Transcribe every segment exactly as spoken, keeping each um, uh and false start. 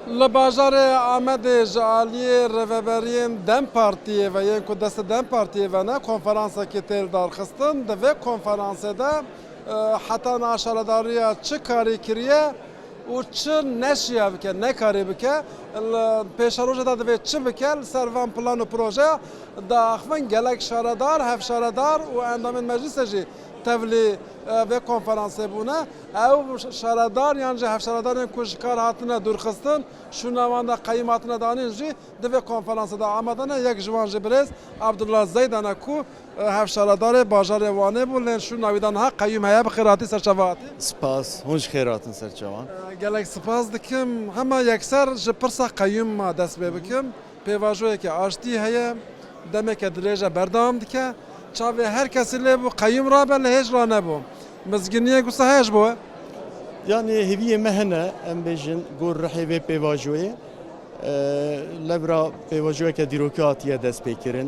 Li bajarê Amedê ji aliyê rêveberiyên DEM Partiyê ve yên ku destê DEM Partiyê ve ne, konferansekî tê lidarxistin. Di vê konferansê de, e, heta niha şaredariya çi karî kiriye û çi neşiya bike, nekarî bike, li pêşerojê de divê çi bike, li ser van plan û projeya diaxivin. Gelek şaredar, hevşaredar û endamên meclîsê jî tevlî, e, vê konferansê bûne. Ew şaredar yan jî hevşaredarên ku ji kar hatine dûrxistin, şûna wan de qeyûm hatine danîn jî di vê konferansê de amade ne. Yek ji wan jî birêz Abdullah Zeydan e ku, e, hevşaredarê bajarê Wanê bû, lê şûna wî de niha qeyûm heye. Bi xêr hatî, ser çava hatî. Spas, hûn ji xêr hatin ser çavan. E, gelek spas dikim. Hema yekser ji pirsa qeyûm ma dest pê bikim. Pêvajoyeke aştî heye, demeke dirêj e berdewam dike. Çavê her kesî lê bû, qeyûm rabe, lê hêj ranebû. Mizgîniyek wisa heye ji bo we? Yanî hêviyê me hene, em bêjin, gor rihê vê pêvajoyê. E, levra pêvajoyeke dîrokî hatiye destpêkirin.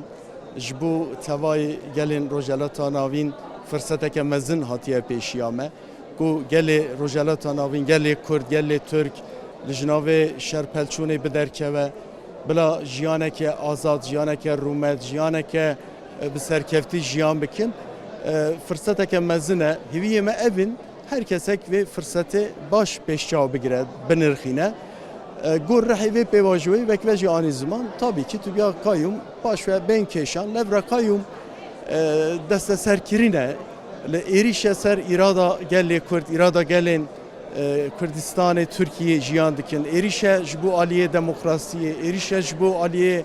Ji bo tevayê gelên Rojhelata Navîn firseteke mezin hatiye pêşiya me. Ku gelê Rojhelata Navîn, gelê Kurd, gelê Tirk li ji navê şerpelçûnê biderkeve, bila jiyaneke azad, jiyaneke rûmet, jiyaneke, e, bi serkeftî jiyan bikin. E, firseteke mezin e. Hêviyê me ev in, her kesek vê firsetê baş pêşçaw bigire, binirxîne. E, gor rihê vê pêvajoyê wek ve jî anî ziman, tabî kî tu biya qayûm paş ve bên kêşan, levra qayûm, e, desteserkirîne. Li êrîşe ser îrada gelê Kurd, îrada gelên, e, Kurdistanê Tirkiyê jiyan dikin. Êrîşe ji bo aliyê demokrasiyê, êrîşe ji bo aliyê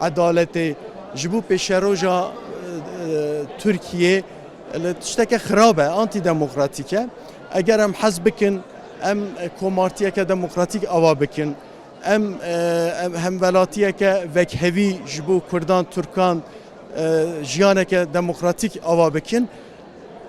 edaletê, ji bo pêşeroja, e, e, Tirkiyê li tişteke xirab e, antîdemokratîk e. Eger em hez bikin, em komartiyeke demokratîk ava bikin, em, e, em hemwelatiyeke wekhevî ji bo Kurdan, Tirkan, e, jiyaneke demokratîk ava bikin.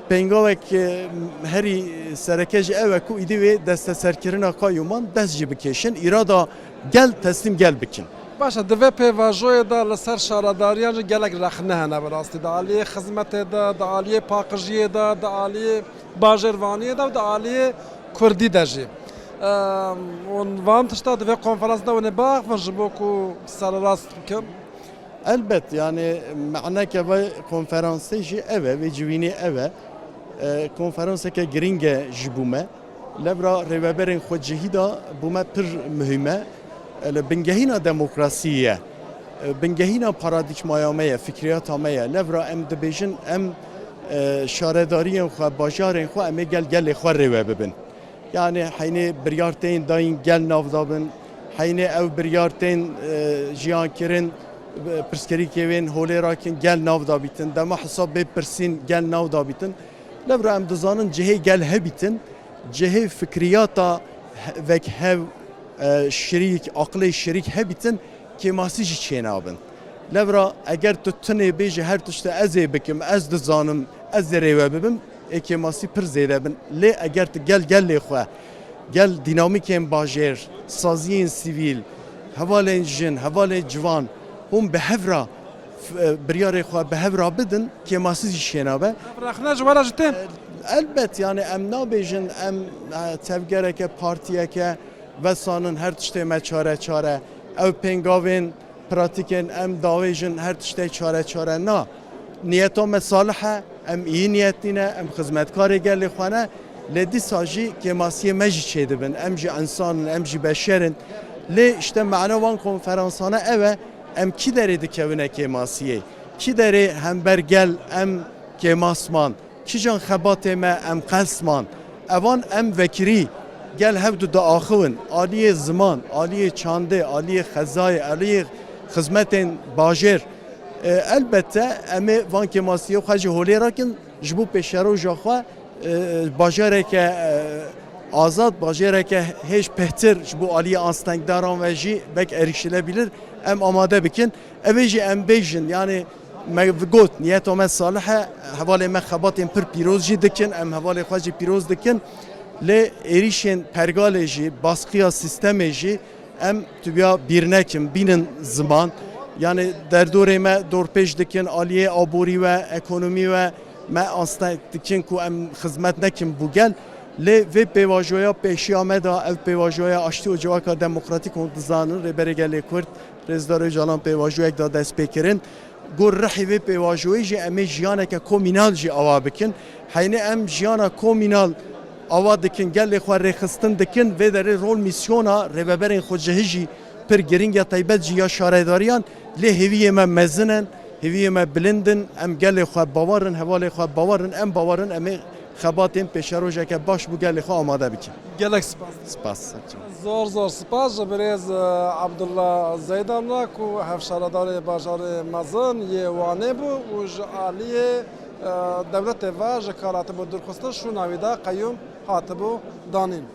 Pêngavek, e, herî sereke jî ew e ku îdî wê desteserkirina qayûman dest jî bikêşin, îrada gel teslîm gel bikin. Baş e, di vê pêvajoyê de li ser şaredariyan jî gelek rexne hene bi rastî. Di aliyê xizmetê de, di aliyê paqijiyê de, di aliyê bajêrvaniyê de û di aliyê kurdî de jî. Em, û van tişta di vê konferansê de hûn ê biaxivin ji bo ku sererast bikin? Elbet, yani, maneke vê konferansê jî ev e, vê civînê ev e. E, konferanseke girîng e ji bo me. Levra rêveberên xwecihî de bo me pir muhîm e. E, li bingehîna demokrasiyê ye. E, bingehîna paradîgmaya me ye, fikriyata me ye. Levra em dibêjin, em, e, şaredariyên xwe, bajarên xwe, em ê gel gelê xwe rêve bibin. Yani heynê biryar tên dayîn gel nav dabin, heynê ew biryar tên, e, jiyan kirin, e, pirsgirêkê wên holê rakin gel nav dabîtin, dema hesab bê pirsîn gel nav dabîtin. Levra em dizanin cihê gel hebîtin, cihê fikriyata he-, vekhev, e, şirîk, aqilê şirîk hebîtin, kêmasî jî çênabin. Levra eger tu tinê bêjî her tiştê ez ê bikim, ez dizanim, ez ê rêve bibim, ê kêmasî pir zêde bin. Lê eger tu gel gelê xwe, gel dînamîkên bajêr, saziyên sivîl, hevalên jin, hevalên ciwan, hûn bi hev re f-, e, biryarê xwe bi hev re bidin, kêmasî jî çênabe. Rexne ji we re jî tên? Elbet, yani em nabêjin, em, e, tevgereke, partiyeke vesanin her tiştê me çare çare. Ew pêngavên pratîkên em dawêjin her tiştê çare çare na. Niyeta me salih e, em iyi niyetî ne, em xizmetkarê gelê xwe ne. Lê dîsa jî kêmasiyê me jî çêdibin. Em jî însan in, em jî beşer in. Lê işte mana wan konferansane ev e, em kî derê dikevine kêmasiyê? Kî derê hember gel em kêmas man? Kîjan xebatê me em qels man? Evan em vekirî gel hevdu diaxivin, aliyê ziman, aliyê çandê, aliyê xezayê, aliyê xizmetên bajêr. E, elbette em ê van kêmasiyê xwe jî holê rakin, ji bo pêşeroja xwe, e, bajareke, e, azad, bajareke hêj pehtir ji bo aliyê astengdaran ve jî wek erişilebilir em amade bikin. Ev ê jî em bêjin, yani, me got, niyeta me salih e, hevalê me xebatên pir pîroz jî dikin, em hevalê xwe jî pîroz dikin. Lê êrîşên pergalê jî, baskiya sîstemê jî em tu biya bîr nekin, bînin ziman. Yani derdorê me dorpêç dikin, aliyê aborî ve, ekonomî ve me asteng dikin ku em xizmet nekin bo gel. Lê vê pêvajoya pêşiya me de, ev pêvajoya aştî û civaka demokratîk hûn dizanin, Rêberê Gelê Kurd, Rêzdar Ocalan pêvajoyek da destpêkirin. Gor rihê vê pêvajoyê jî em ê jiyaneke komînal jî awa bikin. Heynê em jiyana komînal awa dikin, gelê xwe rêxistin dikin, vê derê rol mîsyona rêveberên xwecihî jî pir giring e, taybet jî ya şaredariyan, lê hêviyê me mezin in, hêviyê me bilind in, em gelê xwe bawer in, hevalê xwe bawer in, em bawer in, em ê xebatên pêşerojeke baş bo gelê xwe amade bikin. Gelek spas. Spas. Zor zor spas ji birêz, e, Abdullah Zeydan re ku hevşaredarê bajarê mezin yê Wanê bû û ji aliyê, e, dewletê ve ji kar hatibû dûrxistin, şûna wî de qeyûm hatibû danîn.